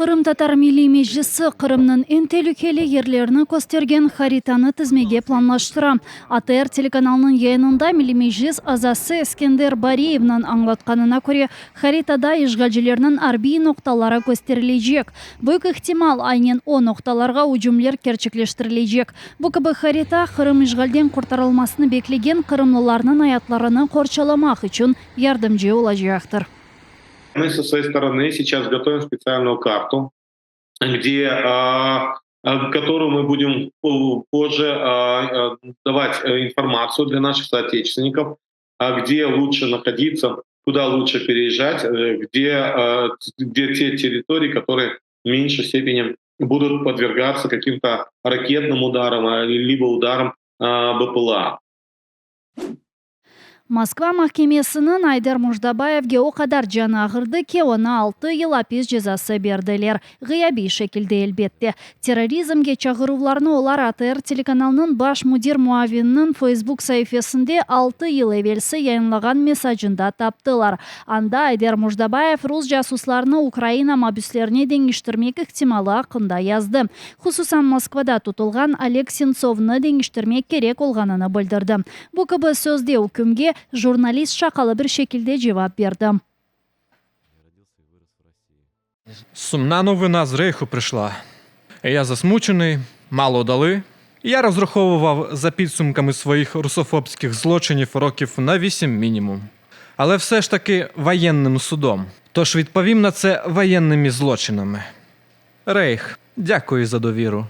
Qırımtatar Milliy Meclisi Qırımnıñ eñ telükeli yerlerini köstergen haritanı tizmege planlaştıra. ATR telekanalınıñ yayınında Milliy Meclis azası Eskender Bariyevniñ añlatqanına köre, haritada işğalcilerniñ arbiy noqtaları kösterilecek. Büyük ihtimal, aynen o noqtalarğa ücümler kerçekleştirilecek. Bu kibi harita Qırım işğalden qurtarılmasını beklegen qırımlılarnıñ ayatlarını qorçalamaq içün yardımcı olacaqtır. Мы со своей стороны сейчас готовим специальную карту, где, которую мы будем позже давать информацию для наших соотечественников, где лучше находиться, куда лучше переезжать, где, где те территории, которые в меньшей степени будут подвергаться каким-то ракетным ударам либо ударам БПЛА. Moskva mahkemesiniñ Ayder Mujdabayevge o qadar canı ağırdı ki, oña altı yıl apis cezası berdiler. Ğıyabiy şekilde, elbette. Terrorizmge çağıruvlarnı olar ATR telekanalınıñ baş müdir muavininiñ Feysbuk saifesinde altı yıl evelsi yayınlağan mesacında taptılar. Anda Ayder Mujdabayev rus casuslarını Ukraina mabüslerine deñiştirmek ihtimalı aqqında yazdı. Hususan, Moskvada tutulğan Oleg Sentsovnı deñiştirmek kerek olğanını bildirdi. Bu kibi sözde ükümge jurnalist şaqalı bir şekilde cevap berdi. Сумна новина з Рейху прийшла. Я засмучений, мало дали. Я розраховував за підсумками своїх русофобських злочинів років на 8 мінімум. Але все ж таки воєнним судом. Тож відповім на це воєнними злочинами. Рейх, дякую за довіру.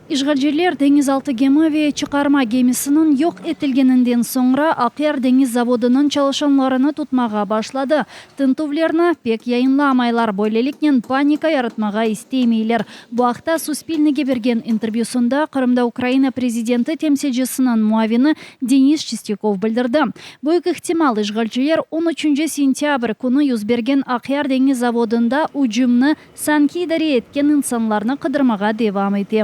İşğalciler deñizaltı gemi ve çıqarma gemisiniñ yoq etilgeninden soñra Aqyar deñiz zavodınıñ çalışanlarını tutmağa başladı. Tintüvlerni pek yayınlamaylar, böyleliknen panika yaratmağa istemeyler. Bu aqta Suspilnege bergen intervyüsında Qırımda Ukraina prezidenti temsilcisiniñ muavini Denis Çistyakov bildirdi. Büyük ihtimal, işğalciler on üçünci sentâbr künü yüz bergen Aqyar deñiz zavodında ücümni sanki idare etken insanlarnı qıdırmağa devam ete.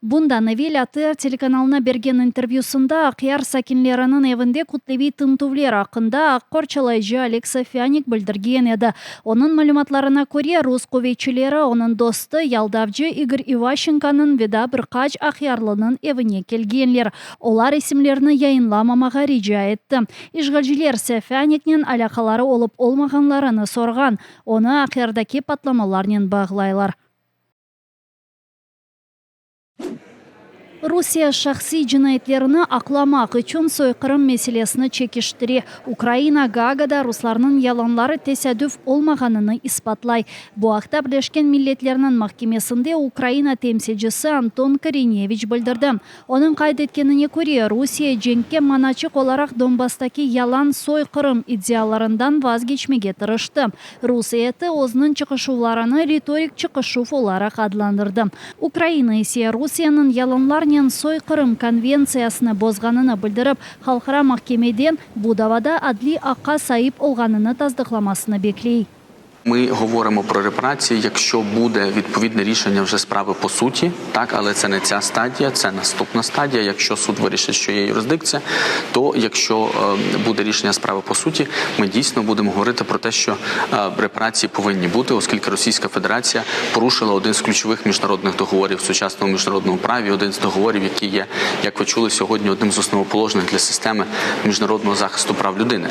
Bundan evel ATR telekanalına bergen intervyüsında Aqyar sakinleriniñ evinde kütleviy tintüvler aqqında aq qorçalayıcı Oleg Sofânik bildirgen edi. Onıñ malümatlarına köre, rus quvetçileri onıñ dostu, yaldavcı İgor İvaşçenkonıñ ve daa bir qaç aqyarlınıñ evine kelgenler. Olar isimlerini yayınlamamağa rica etti. İşğalciler Sofâniknen alâqaları olıp olmağanlarını sorğan. Onı Aqyardaki patlamalarnen bağlaylar. Rusiye şahsiy cinayetlerini aqlamaq içün soyqırım meselesini çekiştire. Ukraina Gaagada ruslarnıñ yalanları tesadüf olmağanını isbatlay. Bu aqta Birleşken Milletlerniñ mahkemesinde Ukraina temsilcisi Anton Korineviç bildirdi. Onıñ qayd etkenine köre, Rusiye cenkke manaçıq olaraq Donbasstaki yalan soyqırım iddialarından vazgeçmege tırıştı. Rus eyeti özüniñ çıqışuvlarını ritorik çıqışuv olaraq adlandırdı. Ukraina ise Rusiyeniñ yalanlarnen Soyqırım konventsiyasını bozğanını bildirip, Halqara mahkemeden bu davada adliy aqqa saip olğanını tasdıqlamasını bekley. Ми говоримо про репарації, якщо буде відповідне рішення вже справи по суті, так, але це не ця стадія, це наступна стадія. Якщо суд вирішить, що є юрисдикція, то якщо буде рішення справи по суті, ми дійсно будемо говорити про те, що репарації повинні бути, оскільки Російська Федерація порушила один з ключових міжнародних договорів в сучасному міжнародному праві, один з договорів, який є, як ви чули сьогодні, одним з основоположних для системи міжнародного захисту прав людини.